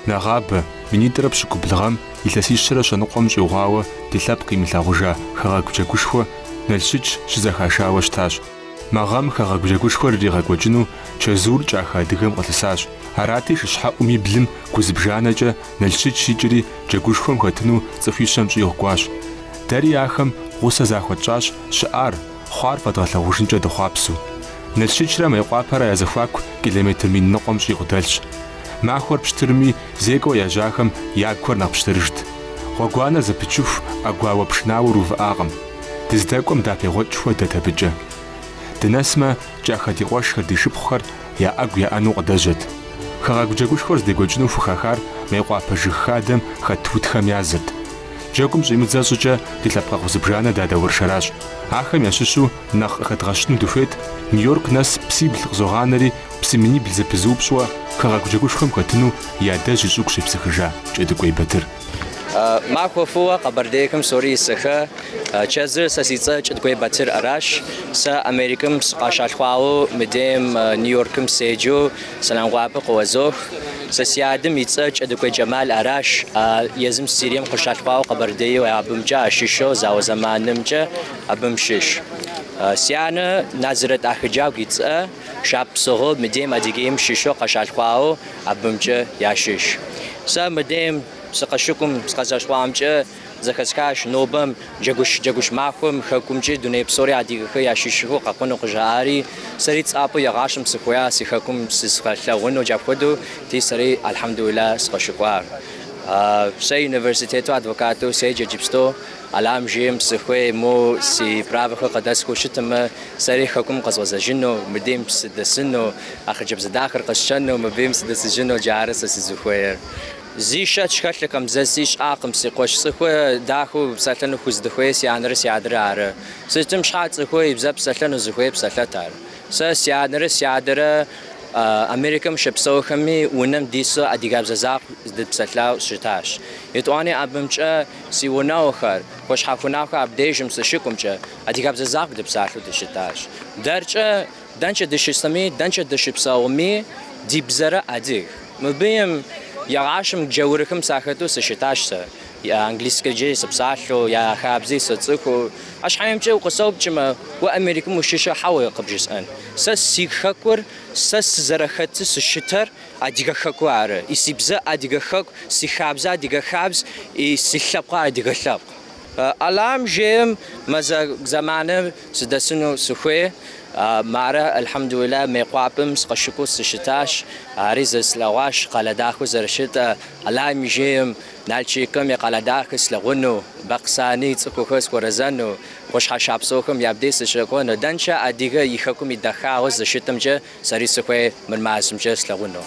Нэгъабэ, 2017 гъэм, илъэсищэрэ щэ ныкъуэм щӏигъуауэ ди лъэпкъ имылъагъужа хэгъэгу джэгушхуэ Налщыч щызэхашауэ щытащ. Мы гъэм хэгъэгу джэгушхуэр иригъэкӏуэкӏыну чэзур кӏахэ адыгэм къылъысащ. Арати, шыщхьэӏум и блым гу зыбжанэкӏэ Налщыч икӏри джэгушхуэм хэтыну цӏыхуищэм щӏигъу кӏуащ. Дэри ахэм гъусэ захуэтщӏащ щыӏар, хъуар фэдгъэлъагъужынкӏэ дыхъуапсэу. Налщычрэ Мейкъуапэрэ я зэхуаку километр мин ныкъуэм щӏигъу дэлъщ. Махуэр пщтырми, зекӏуэ ежьахэм ягухэр нэхъ пщтырыжт. Гъуэгуанэр зэпычыху ӏэгуауэ пшынауэр увыӏакъым. Дыздэкӏуэм дапегъуэкӏ хуэдэт абыкӏэ. Дынэсмэ, кӏахэ ди къуэшхэр, ди шыпхъухэр я ӏэгу яӏэну къыдэжьэт. Хэгъэгу джэгушхуэр здекӏуэкӏыну хухахар Мейкъуапэ жыг хадэм хэт утхэм язырт. Джэгум щӏимыдзэ щӏыкӏэ ди лъэпкъэгъу зыбжанэ дадэуэршэращ. Ахэм ящыщу нэхъ къыхэдгъэщыну дыхуейт Нью-Йорк нэс псибл къызогъанэри псы минибл зэпызупщӏуэ хэгъэгу джэгушхуэм хэтыну и адэжь и щӏыгу щепсыхыжа Кӏэдыкӏуей Батыр. Махуэ фӏыуэ къэбэрдейхэм псори исыхэ. Чэзыр сэ си цӏэ Кӏэдыкӏуей Батыр аращ. Сэ Америкэм сыкъащалъхуауэ мыдейм Нью-Йоркым седжэу сэлам гуапэ къыуэзох. Сэ си адэм и цӏэ Кӏэдыкӏуей Джэмал аращ. Езым Сирием къыщалъхуауэ къэбэрдейуэ абымкӏэ ящыщу зауэ зэманымкӏэ абым щыщ. Си анэ Назирэт Ахыджагу и цӏэ Шапсыгъыу мыдейм Адыгейм щыщу къыщалъхуауэ абымкӏэ ящыщ. Сэ мыдейм сыкъыщыкӏум сыкъэзэщӏуамкӏэ зэхэсхащ нобэм джэгуш джэгуш махуэм хэкумкӏи дуней псори адыгэхэр ящыщхэу къэкӏуэну къыжаӏари, сэри цӏапӏэу егъащӏэм сыхуея си хэкум сызгъэлъэгъуну джапхуэдэу ти сэри алхьэмдулилла сыкъыщыкӏуар. Сэ университету адвокату седжэ иджыпсту, Алам жейм сыхуей мо си правэхэр къыдэсхыу щытымэ, сэри хэкум къэзгъэзэжыну, мыдейм сыдэсыну, а хъыджэбз дахэр къэсшэну, мыбейм сыдэсыжыну джары сэ сызыхуейр. Зи шэч хэлъыкъым, зэ си щӏакъым, си къуэш цӏыху дахэу псэлъэну хуздыхуей си анэрэ си адэрэ ары. Сытым щхьа цӏыху и бзэ псэлъэну зыхуей псэлъэт ар. Сэ си анэрэ си адэрэ Америкэм щыпсэухэми унэм дису адыгэбзэ закъу здыпсэлъау щытащ. Етӏуани абымкӏэ си унэгъухэр, хуэщхьэхунахуэ абдежым сыщыкӏумкӏэ адыгэбзэ закъу дыпсалъэу дыщытащ. Дэркӏэ дэнкӏэ дыщысми, дэнкӏэ дыщыпсэуми ди бзэрэ адыг. Мыбыем егъащӏэм джаурыхэм сахэту сыщытащ сэ. Английскэкӏи сыпсалъэу, я хабзи сыцӏыхуу. А щхьэмкӏэ укъысэупщӏмэ, уэ Америкэм ущыщу хьэуэ къыбжысӏэн. Сэ си хэкур, сэ сызэрэхэту сыщытэр адыгэ хэку ары. И си бзэ адыгэ хэку, си хабзэ адыгэ хабз, и си лъэпкъ адыгэ лъэпкъ. Алам жейм мазэ зэманым сыдэсыну сыхуей. Марэ, алхьэмдулилла, Мейкъуапэм сыкъыщыкӏуэу сыщытащ. Ари зэрыслъэгъуащ, къалэ дахэу зэрыщытӏэ. Алам жейм Налчикым и къалэ дахэ слъэгъуну, Бахъсани цӏыхухэр схуэрэзэну, Къущхьэ шапсыгъхэм я бдей сыщыкӏуэну, дэнчэ адыгэ и хэкум и дахагъэу зыщытымкӏэ сэри сыхуей мыр мазэмкӏэ слъэгъуну.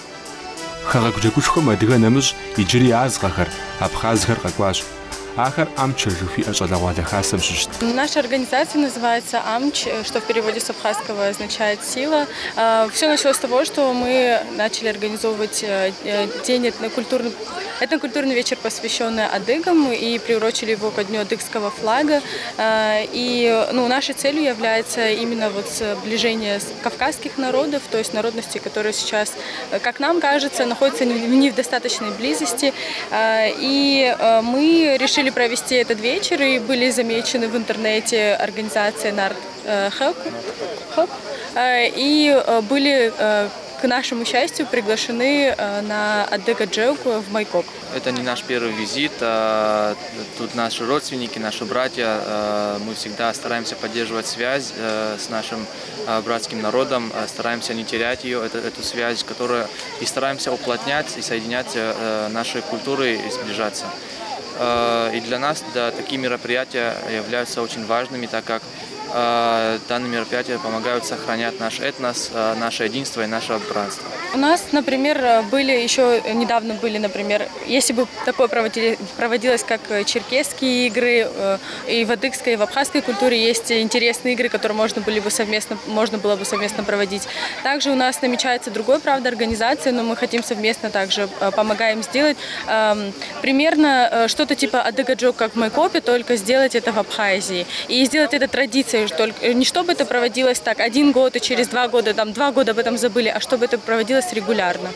Хэгъэгу джэгушхуэм адыгэ нэмыщӏ иджыри азкъэхэр, абхъазхэр къэкӏуащ. Ахэр Амчэ жыхуиӏэ щӏалэгъуалэ хасэм щыщт. Наша организация называется Амч, что в переводе с абхазского означает сила. Все началось с того, что мы начали организовывать день этнокультурный, этнокультурный вечер, посвященный адыгам, и приурочили его ко дню адыгского флага. И, ну, нашей целью является именно вот сближение кавказских народов, то есть народностей, которые сейчас, как нам кажется, находятся не в достаточной близости. И мы решили провести этот вечер и были замечены в интернете организацией Нарт Хэку. И были, к нашему счастью, приглашены на Адыгэ Джэгу в Майкоп. Это не наш первый визит. Тут наши родственники, наши братья. Мы всегда стараемся поддерживать связь с нашим братским народом, стараемся не терять ее, эту связь, которая и стараемся уплотнять и соединять наши культуры и сближаться. И для нас, да, такие мероприятия являются очень важными, так как данные мероприятия помогают сохранять наш этнос, наше единство и наше братство. У нас, например, были еще недавно были, например, если бы такое проводилось, как черкесские игры, и в адыгской, и в абхазской культуре есть интересные игры, которые можно было бы совместно проводить. Также у нас намечается другой, правда, организация, но мы хотим совместно также помогаем сделать примерно что-то типа Адыгэ Джэгу, как в Майкопе, только сделать это в Абхазии. И сделать это традицией, только не чтобы это проводилось так один год и через 2 года, там 2 года об этом забыли, а чтобы это проводилось регулярно.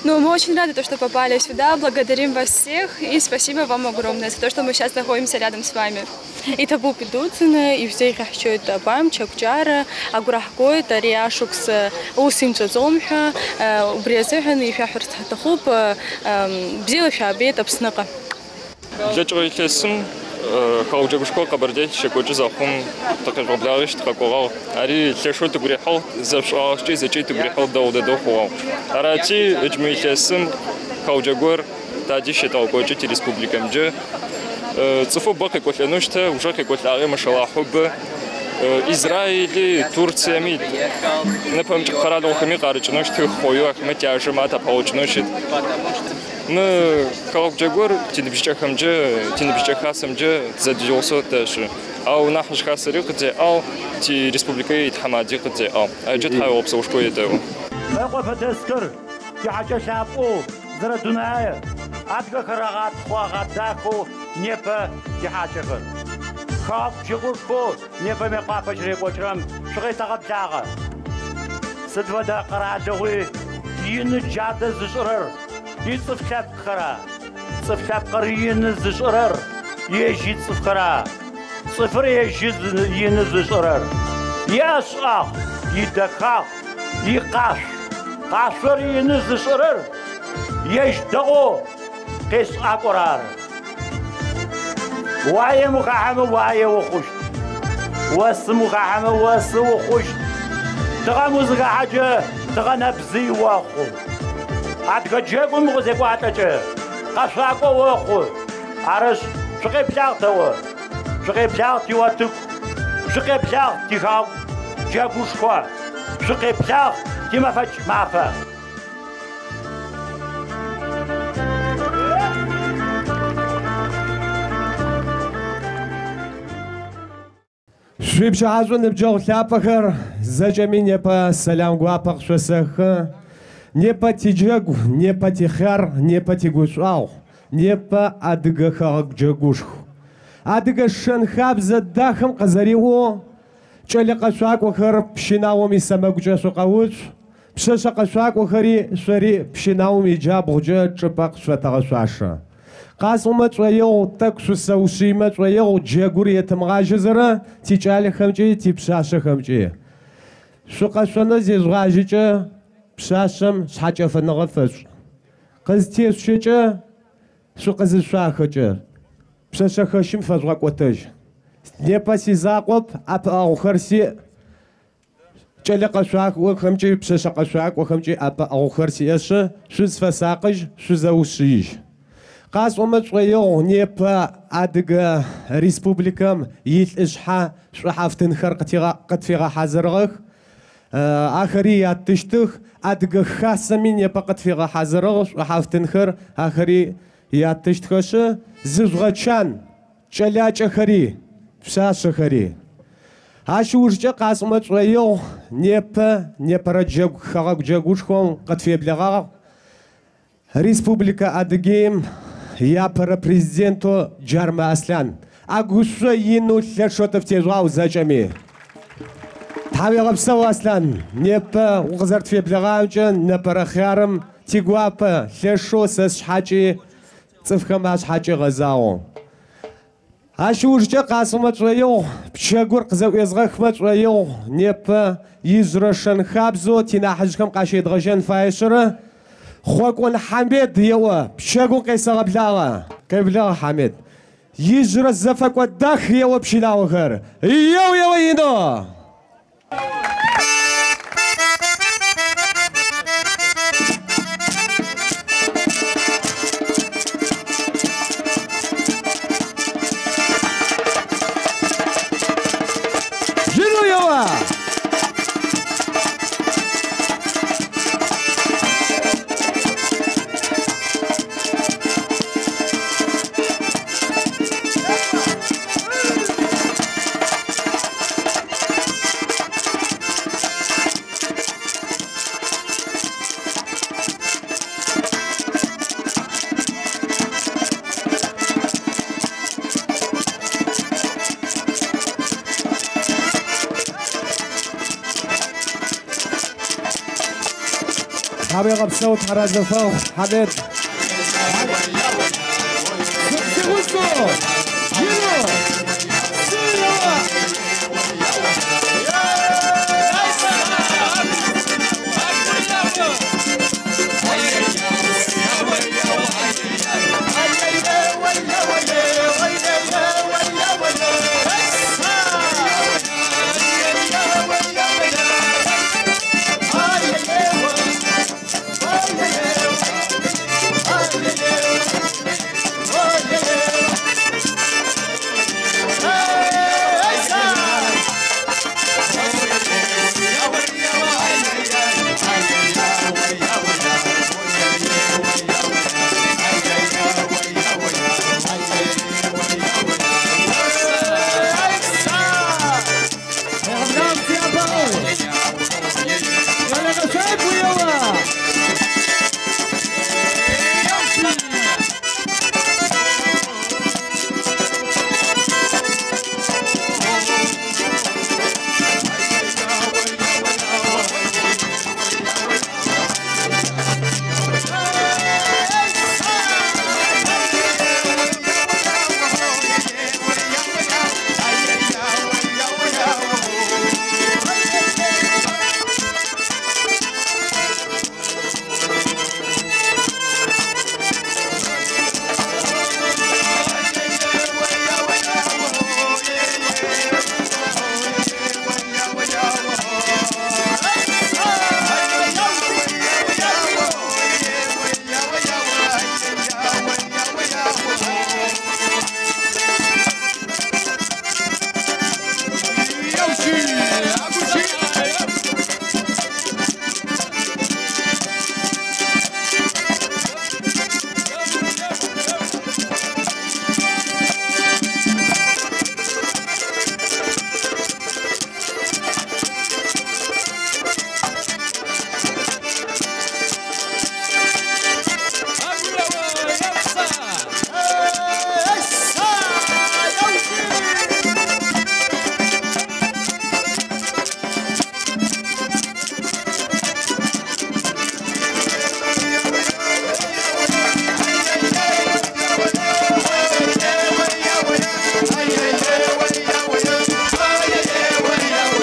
Ну, мы очень рады, то, что попали сюда. Благодарим вас всех и спасибо вам огромное за то, что мы сейчас находимся рядом с вами. Иҭабуп идуӡӡаны, ишәзеиӷьаҳшьоит абамч, акәҷара, агәра ҳгоит ари ашықәс ус имҵәаӡом ҳәа, убри азыҳәан ишәаҳәарц ҳаҭахуп, бзиала шәаабеит Аԥсныҟа. Блэкӏыгъэ илъэсым хэгъэгу джэгушхо Къэбэрдей щекӏокӏы зэхъум тыкъежъугъэблагъи тыкъэкӏогъагъ. Ари лъэшэу тыгу рихьыгъ, зэшӏуагъэкӏи зэкӏи тыгу рихьыгъ, дэгъу дэдэу хъугъагъ. Арати, ыкӏ мы илъэсым хэгъэгу джэгур тади щетэгъэкӏокӏы тиреспубликэмкӏэ. Цӏыфэу бэ къекӏолӏэнэу щытэ, уже къекӏолӏагъи машалахьу бэ. Израили, Турциеми, нэпэмыкӏ къэралыгъохэми къарыкӏынэу щытых, хъоеу ахэмэ тяжэмэ тапэгъокӏынэу щыт. Мы хэгъэгу джэгур тиныбжьыкӏэхэмкӏэ, тиныбжьыкӏэ хасэмкӏэ тызэдигъусэу тэшӏы. Ау нахьыжъ хасэри къыддеӏагъ, тиреспубликэ итхьамади къыддеӏагъ. Аджы тхьауегъэпсэушхо етэӏо. Мыекъопэ дэсхэр тихьакӏэ лъапӏэу зэрэдунае адыгэхэр агъатхъэу, агъэдахэу непэ тихьакӏэхэр. Хэгъэгу джэгушхоу непэ Мыекъуапэ щырекӏокӏырэм шъукъетэгъэблагъэ. Сыд фэдэ къэралыгъуи ины джадэ зышӏырэр ицӏыф лъэпкъхэра? Цӏыф лъэпкъыр ины зышӏырэр ежь ицӏыфхэра? Цӏыфыр ежь ины зышӏырэр иӏэшӏагъ, идэхагъ, икъашъу. Къашъор ины зышӏырэр ежь дэгъоу къешӏакӏор ары. Уаем ухахьэмэ уае ухъущт. Осым ухахьэмэ осы ухъущт. Тыгъэм узыхахьэкӏэ тыгъэ нэбзый охъу. Адыгэ джэгум укъызекӏуалӏэкӏэ къэшъуакӏо охъу. Арышъ, шъукъеблагъ тэӏо. Шъукъеблагъ тиотыку. Шъукъеблагъ тихэгъэгу джэгушхо. Шъукъеблагъ тимэфэкӏ мафэ. Шъуипчыхьашӏо ныбджэгъу лъапӏэхэр зэкӏэми непэ сэлам гуапэ къышъосэхы. Непэ тиджэгу, непэ тихъяр, непэ тигушӏуагъу, непэ адыгэ хэгъэгу джэгушху. Адыгэ шэн-хабзэ дахэм къызэриӏоу кӏэлэ къэшъуакӏохэр пщынаом исэмэгукӏэ шъукъэуцу, пшъэшъэ къэшъуакӏохэри шъори пщынаом иджабгъукӏэ чӏыпӏэ къышъотэгъэшъуашэ. Къасӏомэ шӏоигъу, тӏэкӏу шъусэушъыймэ шӏоигъу, джэгур етымыгъажьэзэрэ тикӏалэхэмкӏи типшъашъэхэмкӏи. Шъукъэшъонэу зежъугъажьэкӏэ пшъашъэм шъхьэкӏэфэныгъэ фэшӏу. Къызтешъущэкӏэ шъукъызышъуахэкӏэ пшъэшъэ хэщым фэжъугъэкӏотэжь. Непэ сизакъоп, ӏэпыӏэгъухэр сиӏ. Кӏэлэ къэшъуакӏохэмкӏи пшъэшъэ къэшъуакӏохэмкӏи ӏэпыӏэгъухэр сиӏэшъы, шъузфэсакъыжь, шъузэушъыижь. Къасӏомэ шӏоигъу непэ Адыгэ Республикэм илӏышъхьэ шӏухьафтынхэр къытфигъэхьазырыгъэх. Ахэри яттыщтых. Адыгэ хасэми непэ къытфигъэхьазырыгъ шӏухьафтынхэр, ахэри яттыщтхэшъы, зыжъугъэчан кӏэлакӏэхэри, пшъашъэхэри. Ащ ыужкӏэ къасӏомэ шӏоигъу непэ непэрэ джэгу хэгъэгу джэгушхом къытфеблэгъагъ Республикэ Адыгеим иапэрэ президентэу Джарымэ Аслъан. Ӏэгушъо инэу лъэшэу тыфтежъугъау зэкӏэми. Тхьауегъэпсэу, Аслъан, непэ укъызэрэтфеблэгъагъэмкӏэ непэрэ хъярым тигуапэ лъэшэу сэ сшъхьэкӏи цӏыфхэм ашъхьэкӏи гъэзагъэу. Ащ ыужкӏэ къасӏомэ шӏоигъу, пчэгур къызэӏуезгъэхмэ шӏоигъу, непэ ижъырэ шэн-хабзэу тинахьыжъхэм къащедгъэжьэн фаешъырэ Хъокӏон Хьамед еӏо, пчэгум къесэгъэблагъэ. Къеблагъ, Хьамед. Ижъырэ зэфэкӏо дах еӏо пщынаохэр. Еу, еу, ино! Ину еуа! Тхьэм уигъэпсэу, Тхьэразэ фыхъу, Хьэмед. Си гъусэу, ину, сы еуэ!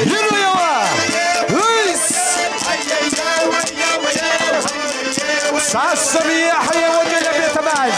Ину еуэ! Ыйс! Пщащэм и ехьэ еуэ кӏэлэ бетэмал!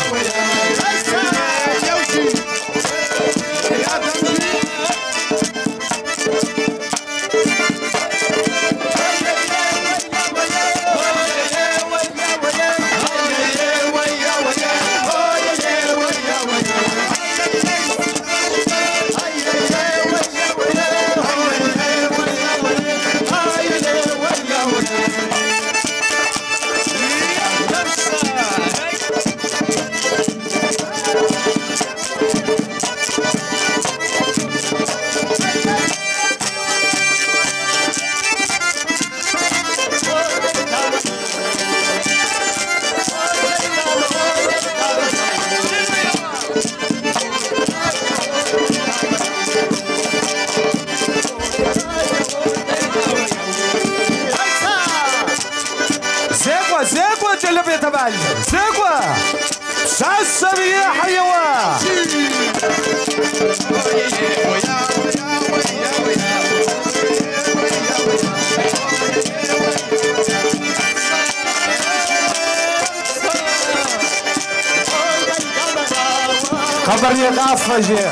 Зекӏуэ, зекӏуэ, кӏэлэ бетэмал! Зекӏуэ! Пщащэм и ехьэ еуэ! Къэбэрдей къафэ же!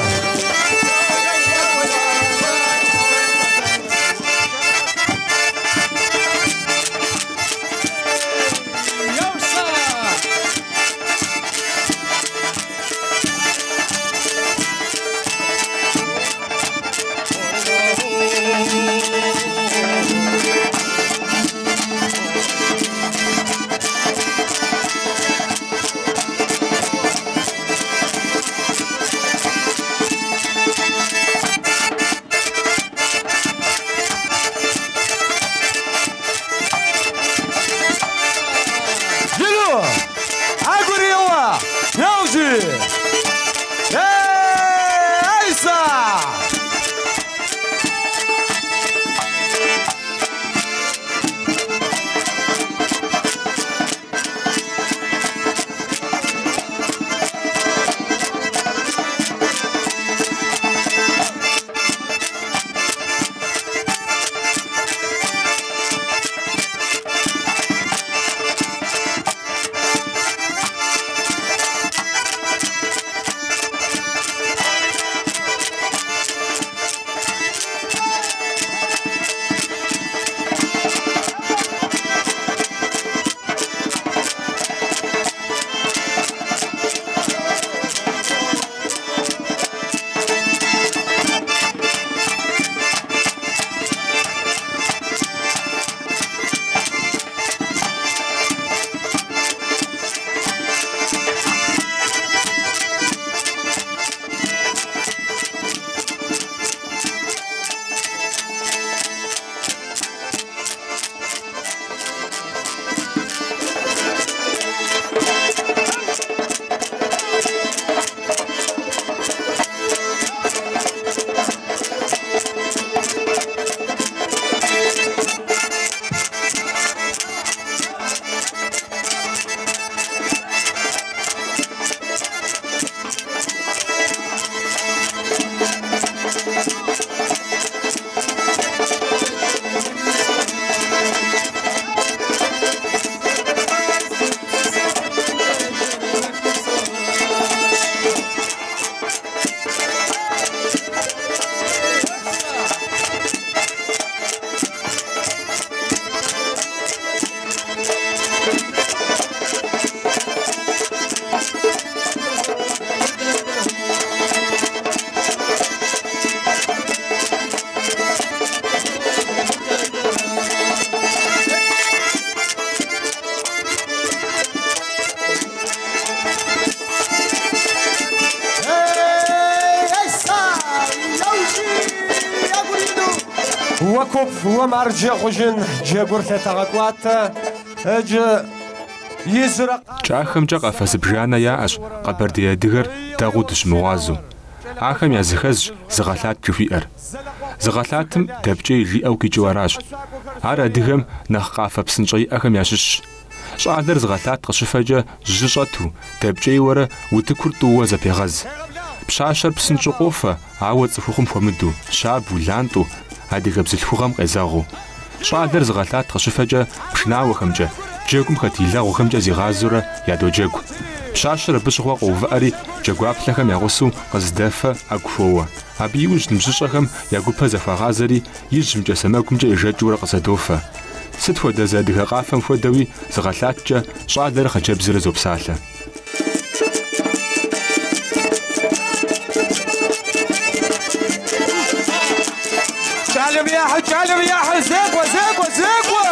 Куп, уэ марджэ хъужын джэгур лъэтэгъэкӏуатэ, ыджы ижьырэ. Кӏахэмкӏэ къафэ зыбжанэ яӏэщ, къэбэрдей адыгэр дэгъуэу дыщымыгъуазэу. Ахэм языхэзщ зыгъэлъат жыхуиӏэр. Зыгъэлъатым дэпкӏей жиӏэу къикӏыу аращ. Ар адыгэм нэхъ къафэ псынщӏэ иӏэхэм ящыщщ. Щӏалэр зыгъэлъат къыщыфэкӏэ жьы щӏэту, дэпкӏейуэрэ утыкур тӏууэ зэпегъэз. Пщащэр псынщӏэу къофэ, ауэ цӏыхухъум хуэмыдэу, щабэу, лантӏэу, адыгэ бзылъхугъэм къезэгъыу. Щӏалэр зыгъэлъат къыщыфэкӏэ пшынауэхэмкӏэ, джэгум хэт илэгъухэмкӏэ зигъазэурэ ядоджэгу. Пщащэр абы щыгъуэ къоувыӏэри, джэгуаплъэхэм я гъусэу къыздэфэ ӏэгу хуоуэ. Абы иужь ныбжьыщӏэхэм я гупэ зэхуагъазэри, ижьымкӏэ, сэмэгумкӏэ ежэкӏыурэ къызэдофэ. Сыт хуэдэ зы адыгэ къафэм хуэдэуи зыгъэлъаткӏэ щӏалэрэ хъыджэбзрэ зопсалъэ. Кӏалэм яхьы, кӏалэм яхьы, зекӏуэ, зекӏуэ, зекӏуэ!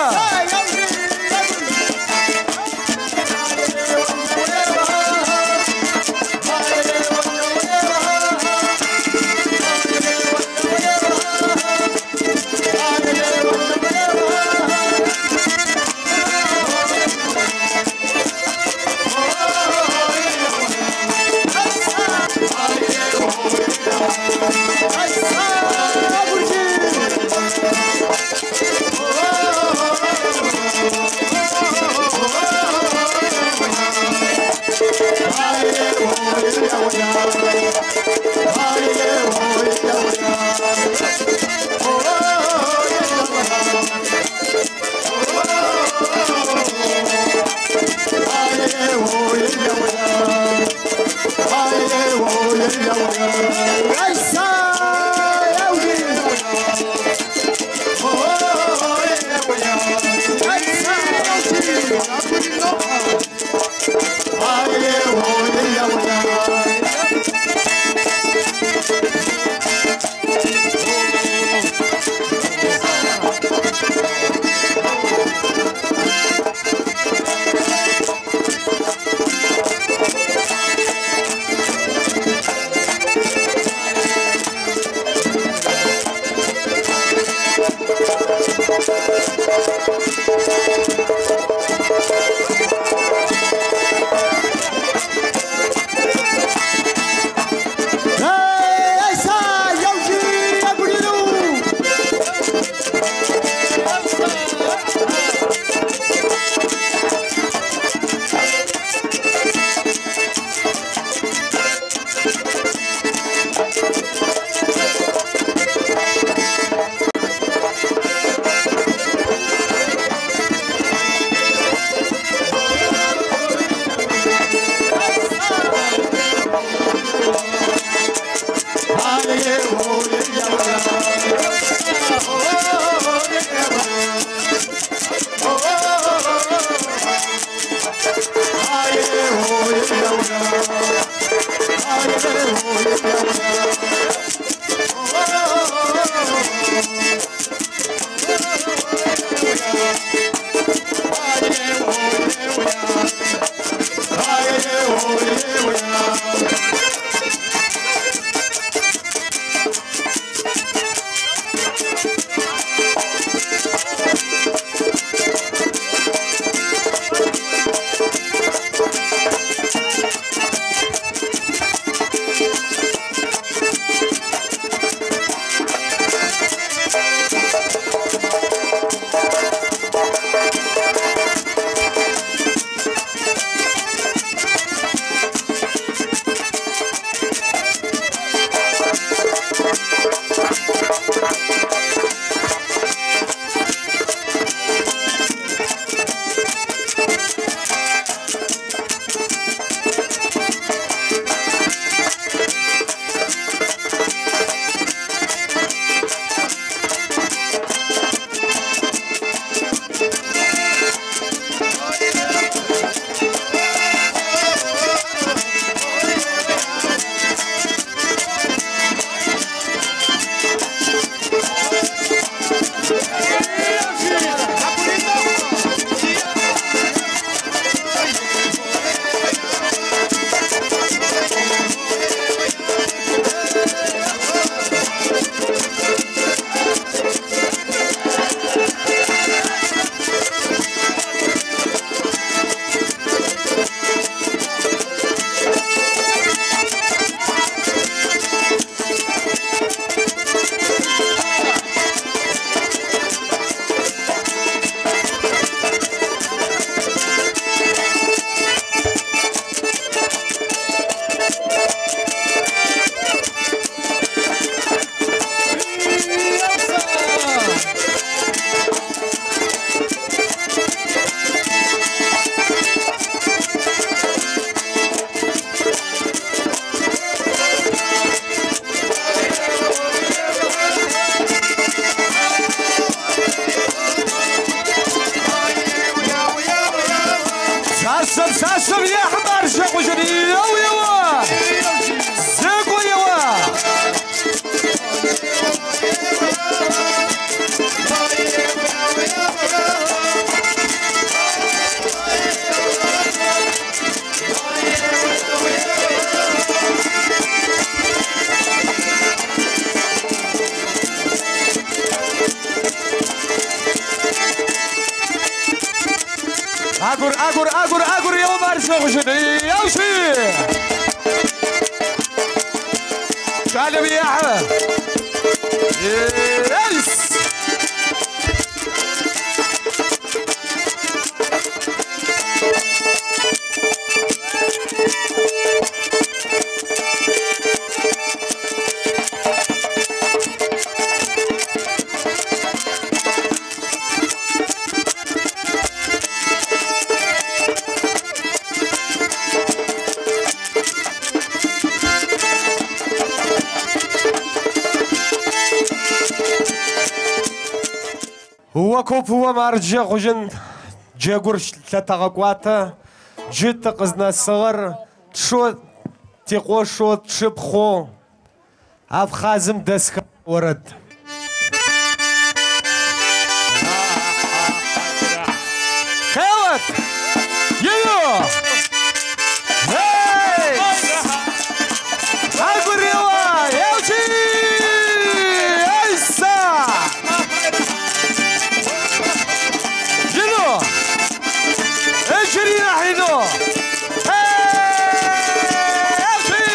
ехьэ маржэ хъужын, еу, еуэ! Зекӏуэ, еуэ! Агур, агур, агур, агур, еуэ маржэ хъужын, еущи! Щӏалэм ехьэ! Ейс! Уэ купуэ марджэ хъужын джэгур лъэтэгъэкӏуатэ, джы тыкъызнэсыгъэр тшу тикъуэшу тшыпхъуу Абхъазым дэсхэ уэрэд. Хелот! Её! Эй! Агуреуа! Еучи! Эйса! Ину! Эджри нахину! Еучи!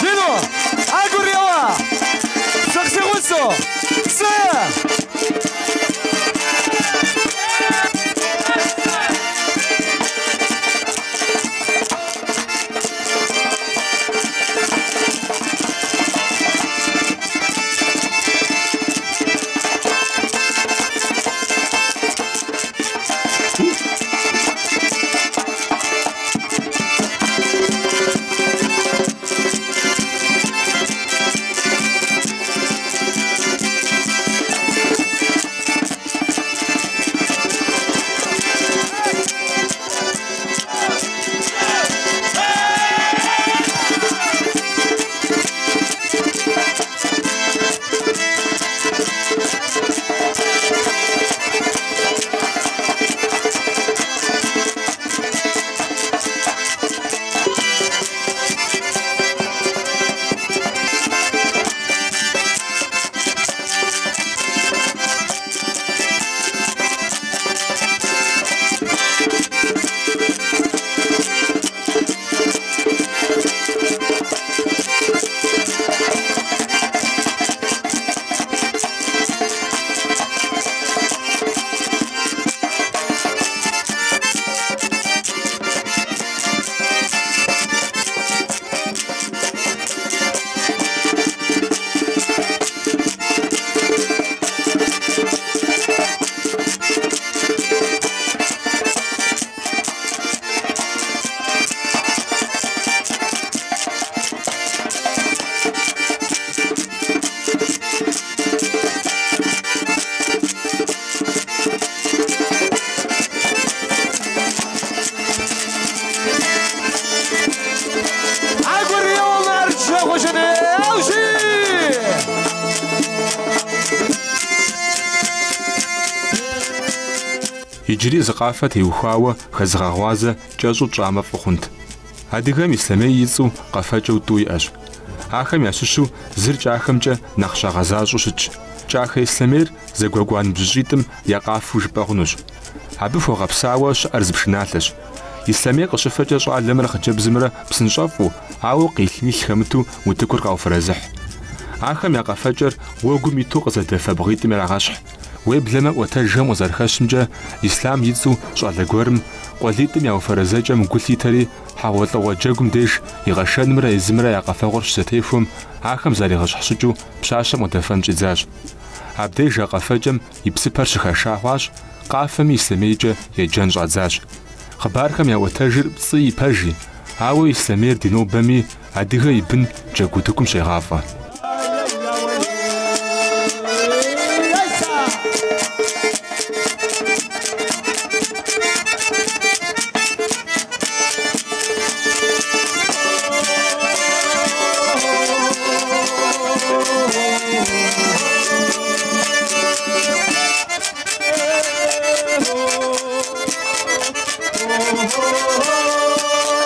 Ину! Агуреуа! Сыхсигъусу! Сы! Агуреуа маржэ хъужын, еущи! Иджыри зы къафэ теухуауэ хэзыгъэгъуазэ кӏэщӏу тщӏамэ фӏы хъунт. Адыгэм ислъэмей и цӏэу къэфэкӏэу тӏу иӏэщ. Ахэм ящыщу зыр кӏахэмкӏэ нэхъ щагъэзащӏэу щытщ. Кӏахэ ислъэмейр зэгуэкӏуа ныбжьыщӏитӏым я къафэу жыпӏэ хъунущ. Абы хуэгъэпсауэ щыӏэр зы пшыналъэщ. Ислъэмей къыщыфэкӏэ щӏалэмрэ хъыджэбзымрэ псынщӏэфӏу, ауэ къилъ-нилъ хэмыту утыкур къауфэрэзыхь. Ахэм я къэфэкӏэр уэгум иту къызэдэфэ бгъитӏым ирагъэщхь. Уеблэмэ ӏуэтэжхэм къызэрыхэщымкӏэ, Ислъам и цӏэу щӏалэ гуэрым къуэлитӏым я уфэрэзэкӏэм гу лъитэри, хьэгъуэлӏыгъуэ джэгум деж и къэшэнымрэ езымрэ я къэфэгъуэр щызэтехуэм, ахэм заригъэщхь щӏыкӏэу пщащэм къыдэфэн щӏидзащ. Абдеж а къэфэкӏэм и псыпэр щыхэша хъуащ, къафэми ислъэмейкӏэ еджэн щӏадзащ. Хъыбархэм яӏуэтэжыр пцӏыи пэжи, ауэ ислъэмейр ди нобэми адыгэ и бын джэгу утыкум щегъафӏэ.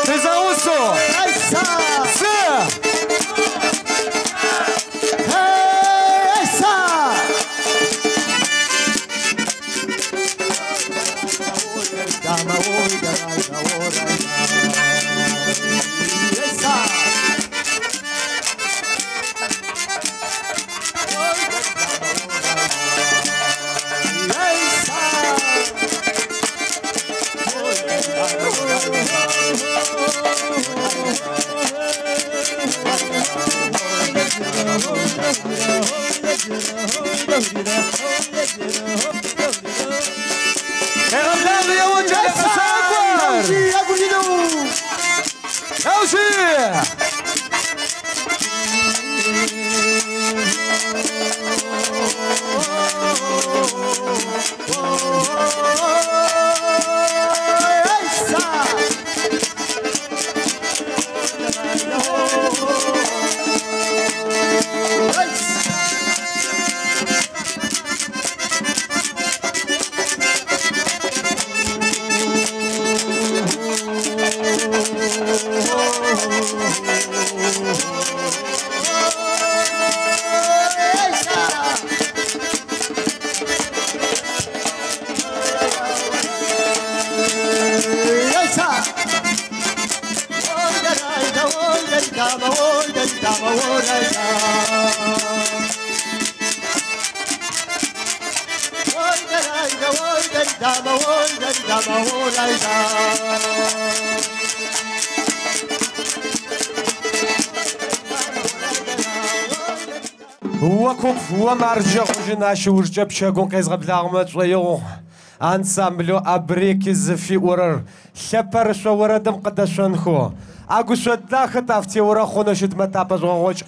Фызэгъусэу! Зы! Къегъэблагъэ еуэ кӏэлэ къэшъуакӏуэр! Еущи! Уэ куп, уэ маржэ хъужын ащ ыужкӏэ пчэгум къезгъэблагъэмэ тшӏоигъу. Ансамблэу Абреки зыфиӏорэр лъэпэрышъо орэдым къыдэшъонхэу. Агушъо дахэ тафтеорэ хъунэу щытмэ тапэжъугъэгъокӏ.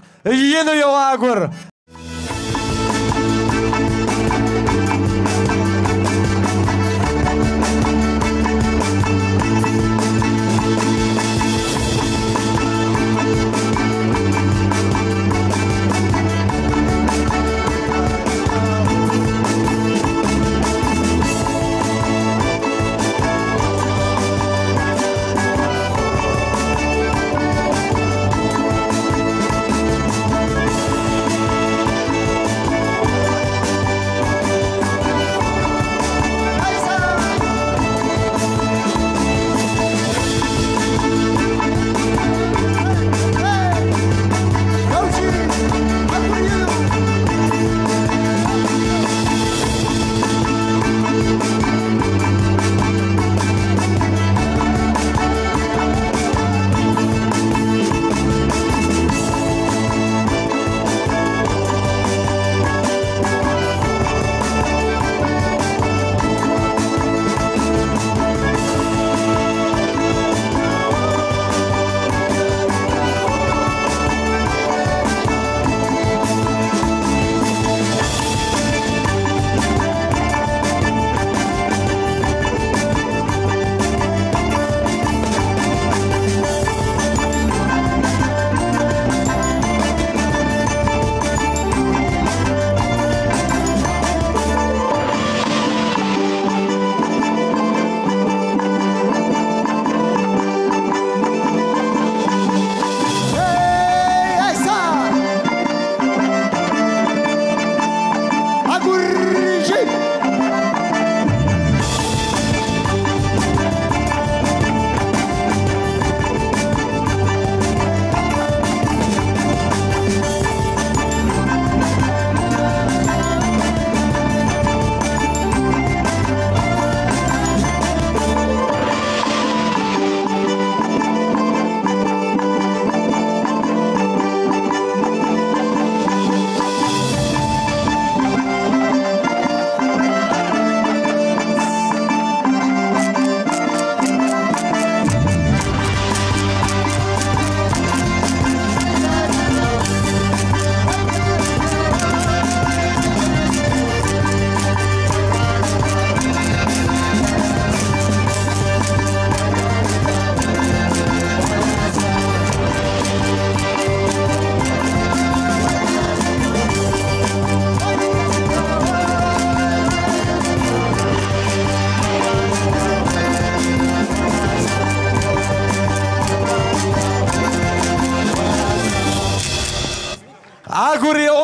Ину еуагур!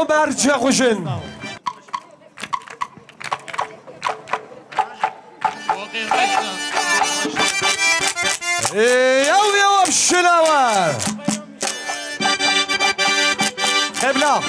Марджэ хъужын! Еу, еу, пшынауэр! Къеблагъ!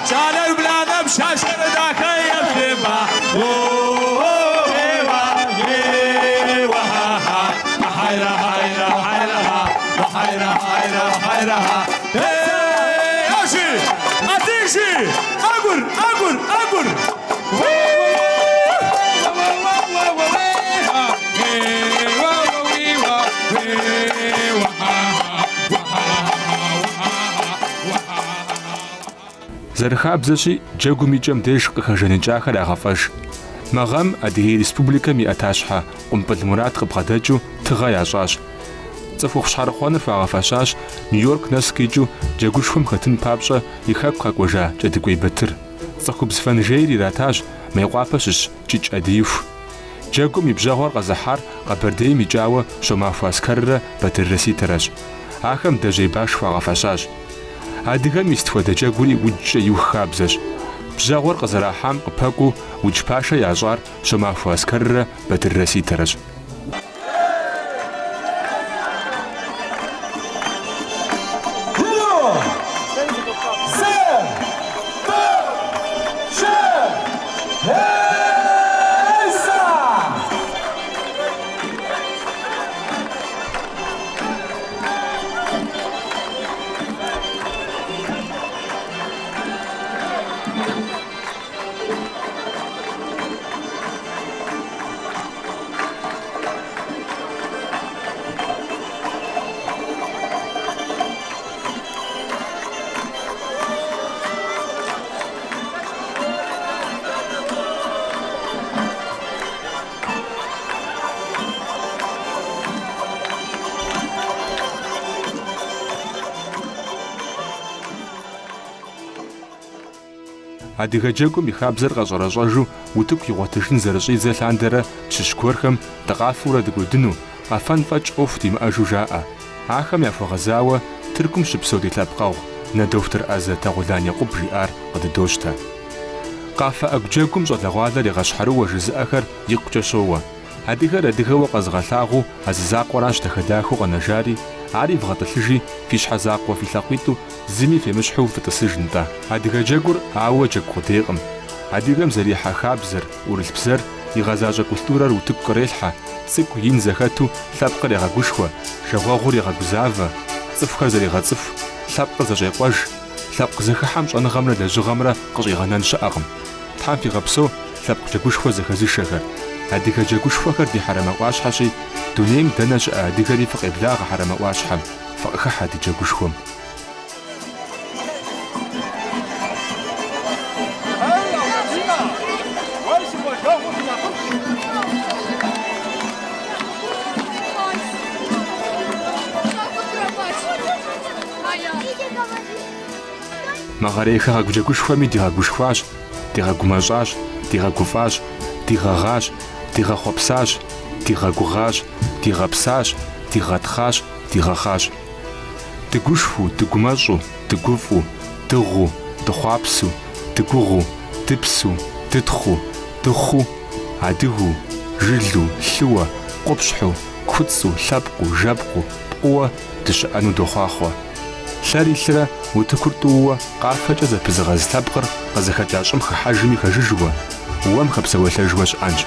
Кӏалэр бланэ пщащэр дахэ еплъыба. О, еуа, еуа, ха, хайра, хайра, хайра, хайра, хайра, хайра. Эй, аши, атиши, агур, агур, агур. Зэрыхабзэщи, джэгум и кӏэм деж къыхэжаныкӏахэр ягъэфӏэж. Мы гъэм Адыгей Республикэм и ӏэтащхьэ Къумпӏыл Мурат къыбгъэдэкӏыу тыгъэ ящӏащ. Цӏыхухъу щхьэрыхъуэныр хуагъэфэщащ Нью-Йорк нэс къикӏыу джэгушхуэм хэтын папщӏэ и хэку къэкӏуэжа Кӏэдыкӏуей Батыр. Цӏыхубз фэнжейр иратащ Мейкъуапэ щыщ Кӏыкӏ Адииху. Джэгум и бжьэгъуэр къэзыхьар Къэбэрдейм икӏауэ Щомахуэ Аскэррэ Батыр Раситэрэщ. Ахэм дэжьей баш хуагъэфэщащ. Адыгэм и сыт хуэдэ джэгури уджкӏэ иух хабзэщ. Бжьэгъуэр къызэрахьам къыпэкӏуэу удж пашэ ящӏар Щомахуэ Аскэррэ Батыр Раситэрэщ. Зы, тӏу, щы, ейса! Адыгэ джэгум и хабзэр къэщӏэрэщӏэжу утыку игъуэтыжын зэрыщӏидзэ лъандэрэ тщыщ гуэрхэм дыкъафэурэ дыкӏуэдыну, къэфэн фӏэкӏ ӏуэху димыӏэжу жаӏэ. Ахэм яхуэгъэзауэ Тыркум щыпсэу ди лъэпкъэгъу нэ дохутыр ӏэзэ Тэгъулан Екъуб жиӏар къыдыдощтэ. Къафэ ӏэгу джэгум щӏалэгъуалэр егъэщхьэрыуэ жызыӏэхэр икъукӏэ щоуэ. Адыгэр адыгэуэ къэзыгъэлъагъуэу а зы закъуэращ дахэ-дахэу къэнэжари, ари вгъэтӏылъыжи, фи щхьэ закъуэ фи лъакъуитӏу зыми фемыщхьу фытӏысыж нтӏэ. Адыгэ джэгур ауэ джэгу къудейкъым. Адыгэм зэрихьэ хабзэр, ӏурылъ бзэр, игъэзащӏэ культурэр утыку кърелъхьэ, цӏыкӏу ин зэхэту лъэпкъыр егъэгушхуэ, жагъуэгъур егъэгузавэ, цӏыхухэр зэрегъэцӏыху, лъэпкъыр зэщӏекъуэж, лъэпкъ зэхыхьэм щӏэныгъэмрэ лэжьыгъэмрэ къыщӏигъэнэн щыӏэкъым. Тхьэм фигъэпсэу лъэпкъ джэгушхуэ зэхэзышэхэр. Адыгэ джэгушхуэхэр ди Хьэрэмэ ӏуащхьэщи, дунейм дэнэ щыӏэ адыгэри фыкъеблагъэ Хьэрэмэ ӏуащхьэм, фыкъыхыхьэ ди джэгушхуэм. Мэгъэрей хэгъэгу джэгушхуэми дигъэгушхуащ, дигъэгумэщӏащ, дигъэгуфӏащ, дигъэгъащ, дигъэхъуэпсащ, дигъэгугъащ, дигъэпсащ, дигъэтхъащ, дигъэхъащ. Дыгушхуэу, дыгумэщӏу, дыгуфӏу, дыгъыу, дыхъуапсэу, дыгугъуу, дыпсу, дытхъуу, дыхъуу, адыгэу, жылу, лъыуэ, къупщхьэу, куцӏу, лъэпкъыу, жэпкъыу, пкъыуэ дыщыӏэну дохъуахъуэ. Лъэр илърэ утыкур тӏууэ къафэкӏэ зэпызыгъэз лъэпкъыр къызыхэкӏа щӏым хыхьэжми хэжыжуэ, уэм хэпсэуэлъэжуэ щыӏэнщ.